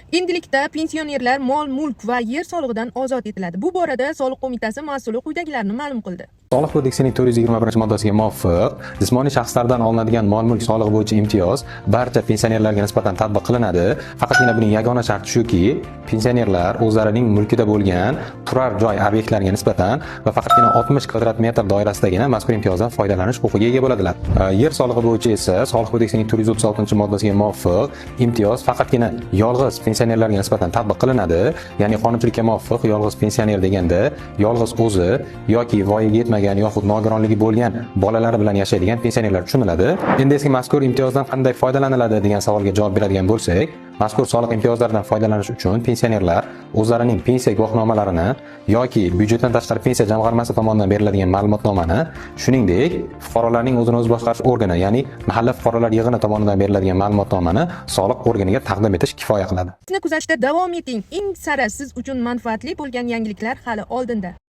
Endilikda pensionerlar mol-mulk va yer solig'idan ozod etiladi. Bu borada Soliq qo'mitasi mas'uli quyidagilarni ma'lum qildi. Soliq kodeksining 421-moddasiga muvofiq, jismoniy shaxslardan olinadigan mol-mulk solig'i bo'yicha imtiyoz barcha pensionerlarga nisbatan tatbiq qilinadi. Faqatgina buning yagona sharti shuki, pensionerlar o'zlarining mulkida bo'lgan turar joy obyektlariga nisbatan va faqatgina 60 kvadrat metr doirasidagina mazkur imtiyozdan foydalanish huquqiga ega bo'ladilar. Yer solig'i bo'yicha esa Soliq kodeksining 436-moddasiga muvofiq imtiyoz faqatgina yolg'iz pensionerlarga nisbatan tatbiq qilinadi. Ya'ni qonunchilikka muvofiq yolg'iz pensioner deganda yolg'iz o'zi yoki voyaga yetmagan yoxud nogironligi bo'lgan bolalari bilan yashaydigan pensionerlar tushuniladi. Endi esa mazkur imtiyozdan qanday foydalaniladi degan savolga javob beradigan bo'lsak, mazkur soliq imtiyozlaridan foydalanish uchun pensionerlar o'zlarining pensiya guvohnomalarini yoki byudjetdan tashqari pensiya jamg'armasi tomonidan beriladigan ma'lumotnomani, shuningdek, fuqarolarning o'zini o'zi boshqarish organi, ya'ni mahalla fuqarolar yig'ini tomonidan beriladigan ma'lumotnomani soliq organiga taqdim etish kifoya qiladi. Bizni kuzatishda davom eting. Eng sara siz uchun manfaatli bo'lgan yangiliklar hali oldinda.